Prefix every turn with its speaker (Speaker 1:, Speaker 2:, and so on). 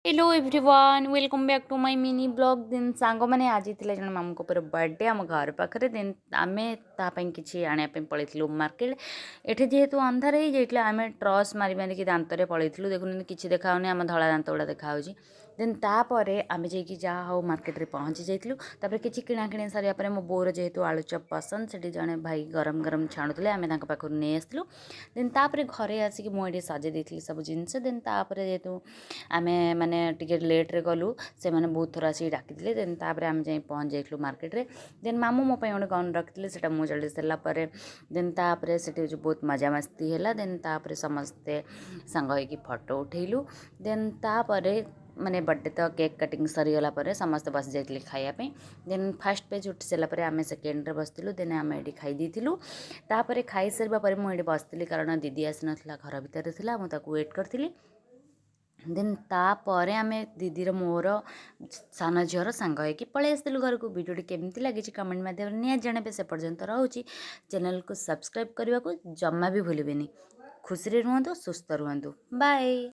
Speaker 1: Hello everyone, welcome back to my mini vlog. Then ସାଙ୍ଗମାନେ, ଆଜି ଥିଲା ଜଣେ ମାମୁଙ୍କ ପୁଅର ବର୍ଥଡେ ଆମ ଘର ପାଖରେ। ଦେନ୍ ଆମେ ତା ପାଇଁ କିଛି ଆଣିବା ପାଇଁ ପଳେଇଥିଲୁ ମାର୍କେଟ। ଏଠି ଯେହେତୁ ଅନ୍ଧାର ହେଇଯାଇଥିଲା, ଆମେ ଟର୍ଚ୍ଚ ମାରି ମାରିକି ଦାନ୍ତରେ ପଳେଇଥିଲୁ। ଦେଖୁନାହାନ୍ତି, କିଛି ଦେଖାହେଉନି, ଆମ ଧଳା ଦାନ୍ତ ଗୁଡ଼ା ଦେଖାହେଉଛି। ଦେନ୍ ତାପରେ ଆମେ ଯାଇକି ଯାହା ହଉ ମାର୍କେଟରେ ପହଞ୍ଚି ଯାଇଥିଲୁ। ତାପରେ କିଛି କିଣାକିଣି ସରିବା ପରେ, ମୋ ବୋଉର ଯେହେତୁ ଆଳୁଚପ୍ ପସନ୍ଦ, ସେଠି ଜଣେ ଭାଇ ଗରମ ଗରମ ଛାଣୁଥିଲେ, ଆମେ ତାଙ୍କ ପାଖରୁ ନେଇ ଆସିଥିଲୁ। ଦେନ୍ ତାପରେ ଘରେ ଆସିକି ମୁଁ ଏଠି ସଜେଇ ଦେଇଥିଲି ସବୁ ଜିନିଷ। ଦେନ୍ ତାପରେ ଯେହେତୁ ଆମେ ମାନେ ଟିକେ ଲେଟ୍ରେ ଗଲୁ, ସେମାନେ ବହୁତ ଥର ଆସିକି ଡାକିଥିଲେ। ଦେନ୍ ତାପରେ ଆମେ ଯାଇ ପହଞ୍ଚି ଯାଇଥିଲୁ ମାର୍କେଟରେ। ଦେନ୍ ମାମୁଁ ମୋ ପାଇଁ ଗୋଟେ ଗନ୍ ରଖିଥିଲେ, ସେଇଟା ମୁଁ ଜଳେଇ ସାରିଲା ପରେ, ଦେନ୍ ତାପରେ ସେଠି ଯେଉଁ ବହୁତ ମଜାମସ୍ତି ହେଲା। ଦେନ୍ ତାପରେ ସମସ୍ତେ ସାଙ୍ଗ ହେଇକି ଫଟୋ ଉଠେଇଲୁ। ଦେନ୍ ତାପରେ ମାନେ ବର୍ଥଡେ ତ କେକ୍ କଟିଂ ସରିଗଲା ପରେ ସମସ୍ତେ ବସି ଯାଇଥିଲେ ଖାଇବା ପାଇଁ। ଦେନ୍ ଫାର୍ଷ୍ଟ ପେଜ୍ ଉଠି ସାରିଲା ପରେ ଆମେ ସେକେଣ୍ଡରେ ବସିଥିଲୁ। ଦେନ୍ ଆମେ ଏଠି ଖାଇ ଦେଇଥିଲୁ। ତାପରେ ଖାଇସାରିବା ପରେ ମୁଁ ଏଠି ବସିଥିଲି, କାରଣ ଦିଦି ଆସିନଥିଲା, ଘର ଭିତରେ ଥିଲା, ମୁଁ ତାକୁ ୱେଟ୍ କରିଥିଲି। ଦେନ୍ ତାପରେ ଆମେ ଦିଦିର, ମୋର, ସାନ ଝିଅର ସାଙ୍ଗ ହେଇକି ପଳେଇ ଆସିଥିଲୁ ଘରକୁ। ଭିଡ଼ିଓଟି କେମିତି ଲାଗିଛି, କମେଣ୍ଟ ମାଧ୍ୟମରେ ନିହାତି ଜଣାଇବେ। ସେ ପର୍ଯ୍ୟନ୍ତ ରହୁଛି। ଚ୍ୟାନେଲକୁ ସବସ୍କ୍ରାଇବ୍ କରିବାକୁ ଜମା ବି ଭୁଲିବେନି। ଖୁସିରେ ରୁହନ୍ତୁ, ସୁସ୍ଥ ରୁହନ୍ତୁ। ବାଏ।